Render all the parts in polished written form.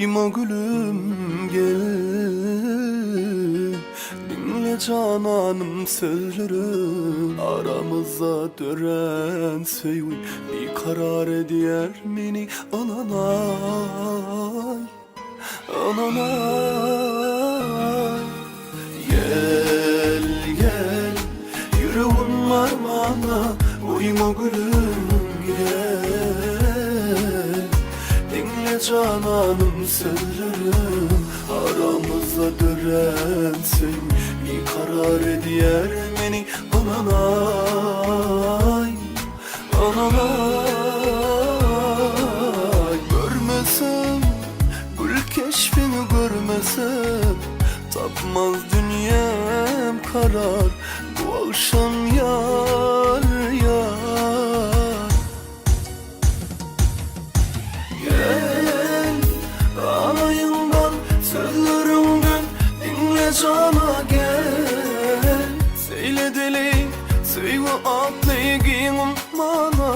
Goýma gülüm gel Diňle jananym sözlerim Aramyzda dörän söýgi Bikarar edýär meni Ananaý Ananaý Gel gel Ýüregim armana Goýma gülüm gel Diňle jananym sözlerim Aramyzda dörän söýgi Bikarar edýär meni Ananaý Ananaý Görmesem Gül keşbiňi görmesem Tapmaz dünýäm karar Bu agşam ýar ýar. Gel, alaýyňdan sözleriňden Diňle jana gel. Seýle deli söýgi atly giň ummana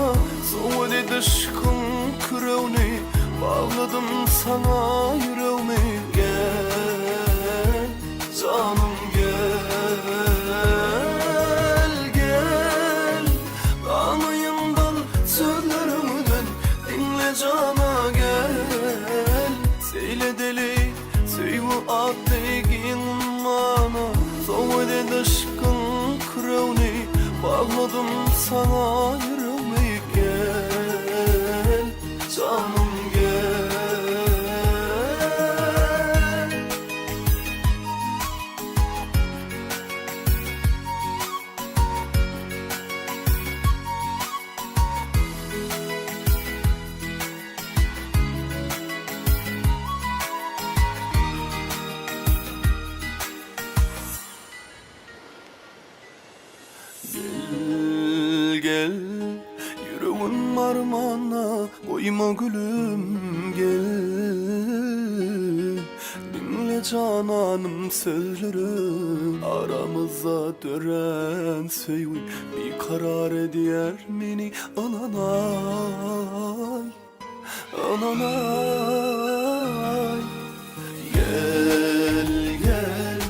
Sowat et yşkyň kürewni Bagladym saňa ýüregmi Gel, janym gel, gel Ganyňdan sözleriňden Diňle jana gel Seýle deli söýgi atly giň ummana Sowat et yşkyň kürewni Bagladym saňa ýüregmi Gel, janym gel. Gel, gel, ýüregim armana, goýma gülüm, gel. Diňle jananym sözlerim, aramyzda dörän söýgi bikarar edýär meni, ananaý. Ananaý Gel, gel,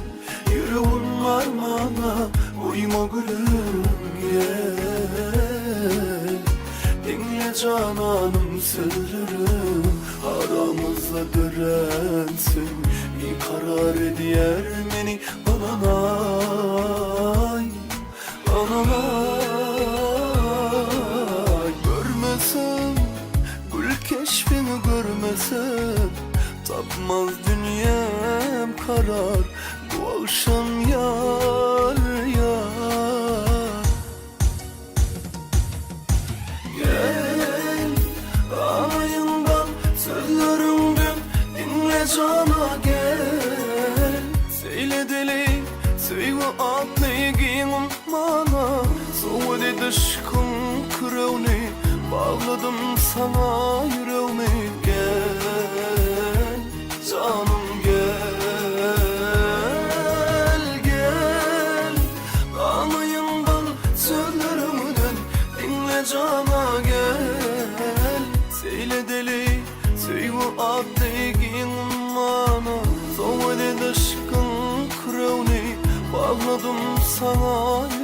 ýüregim armana Goýma gülüm, gel Diňle jananym sözlerim Aramyzda dörän söýgi Bikarar edýär meni Ananaý Ananaý Görmesem gül keşbiňi görmesem Tapmaz dünýäm karar bu agşam ýar ýar Gel ganaýyňdan sözleriňden diňle jana gel Seýle deli Söýgi atly giň ummana Sowat et yşkyň kürewni Bagladym saňa ýüregmi Gel, janym gel, gel Ganyňdan sözleriňden Diňle jana gel Seýle deli Söýgi atly giň ummana Sowat et yşkyň kürewni Bagladym saňa.